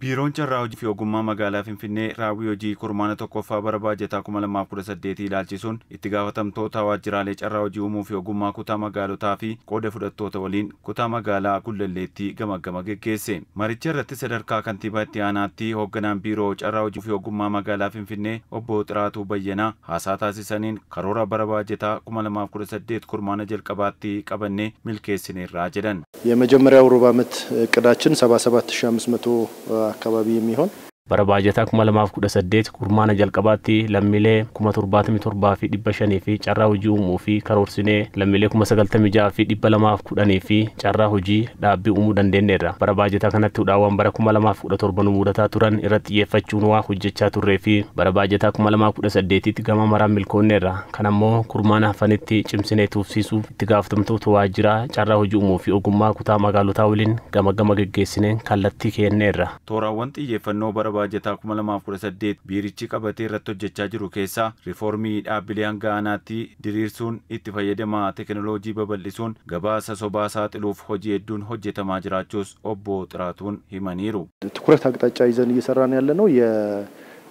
Biiroon Carraa Hojii fi Ogummaa Magaalaa Finfinnee raawwii hojii kurmaana tokkoffaa bara baajataa 2018 ilaalchisuun itti gaafatamtoota waajjiraalee carraa hojii uumuu fi ogummaa kutaa magaalotaa fi qooda fudhattoota waliin kutaa magaalaa Gullalleetti gamaggama geggeesse. Maricha irratti sadarkaa kantiibaa itti aanaatti hoogganaan Biiroo Carraa Hojii fi Ogummaa Magaalaa Finfinnee Obbo Xiraatuu Bayyanaa haasaa taasisaniin karoora bara baajataa 2018 kurmaana jalqabaatti qabannee milkeessineerraa jedhan. የመጀመሪያው ሩብ ዓመት እቅዳችን 77500 አካባቢ የሚሆን Bara baajataa 2018 kurmaana jalqabaatti lammiilee 77,500 fi carraa hojii uumuu fi karoorsinee lammiilee 96,210 fi carraa hojii dhaabbii uumuu dandeenyeerra. Bara baajataa kanatti hudhaawwan bara 2017 nu mudataa turan irratti xiyyeeffachuun waa hojjechaa turree fi bara baajataa 2018tti gama maraan milkoonneerra. Kan ammoo kurmaana hafanitti cimsinee tuufsiisuuf itti gaafatamtoota waajjiraa carraa hojii uumuu fi ogummaa kutaa magaalotaa waliin gama gama geggeessineen kallattii kenneerra. Tooraawwan xiyyeeffannoo bara baajataa 2018 biirichi qabatee irratti hojjechaa jiru keessaa riifoormii dhaabbilee hanga aanaatti diriirsuun itti fayyadama teekinooloojii babal'isuun gabaasa sobaa saaxiluuf hojii hedduun hojjetamaa jiraachuus Obbo Xiraatuun himaniiru. ትኩረት አቅጣጫ ይዘን እየሰራን ያለ ነው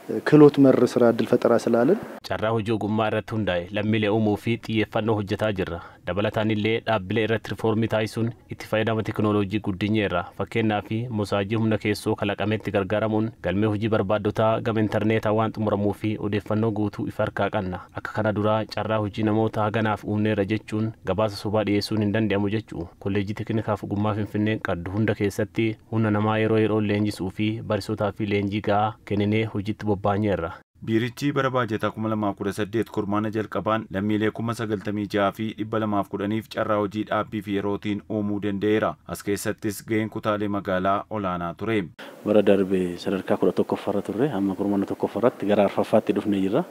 የክህሎት መር ስራ እድል ፈጠራ ስላለን Carraa hojii ogummaa irratti hundaa'e lammiilee uumuu fi xiyyeeffannoo hojjetaa jirra. Dabalataan illee dhaabbilee irratti riifoormii taasisuun itti fayyadama teekinooloojii guddinyeerra. Fakkeenyaaf mosaajii humna keessoo kalaqametti gargaaramuun galmee hojii barbaaddotaa gama intarneetaa waan xumuramuu fi odeeffannoo guutuu ifa harkaa qabna. Akka kana duraa carraa hojii namoota haganaaf uumneerra jechuun gabaasa sobaa dhiyeessuun hin danda'amu jechuu. Kolleejjii Teeknikaaf Ogummaa Finfinnee qabdu hunda keessatti humna namaa yeroo yeroon leenjisuu fi barsiisotaa fi leenjii gahaa kenninee hojiitti bobbaanyeerra. Biirichi bara baajataa 2018 kurmaana jalqabaan lammiilee 96,210 carraa hojii dhaabbii fi yerootiin uumuu danda'eera. As keessattis gaheen kutaalee magaalaa olaanaa ture. Bara darbe sadarkaa 11ffaarra turre, amma kurmaana tokkoffaarratti gara arfaffaatti dhufnee jirra.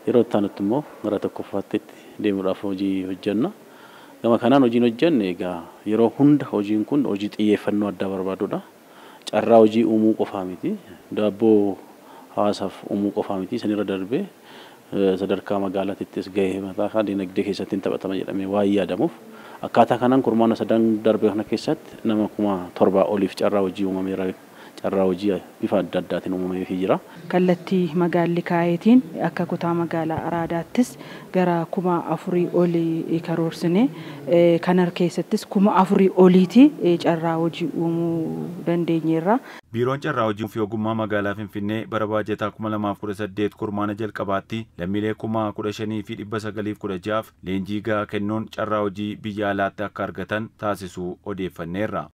Yeroo itti aanutti immoo gara tokkoffaatti deemuudhaaf hojii hojjenna. Gama kanaan hojiin hojjenne egaa yeroo hunda hojiin kun hojii xiyyeeffannoo addaa barbaadudha. Carraa hojii uumuu qofaa miti. Daabboo hawaasaaf uumuu qofaa miti. Sanirra darbee sadarkaa magaalaattis gahee mataa isaa dinagdee keessatti taphatama jedhamee waan yaadamuuf akkaataa kanaan kurmaana sadan darbe kana keessatti nama 7,000 oliif carraa hojii uumameera. Carraa hojii bifa adda addaatiin uumameefii jira. Kallattii magaalli kaayetiin akka kutaa magaalaa Araadaattis gara 4,000 olii karoorsine, kana keessattis 4,000 oliiti carraa hojii uumuu dandeenyeerra. Biiroon Carraa Hojii fi Ogummaa Magaalaa Finfinnee bara baajataa 2018 kurmaana jalqabaatti lammiilee 15,916 leenjii gahaa kennuun carraa hojii biyya alaatti akka argatan taasisuu odeeffanneerra.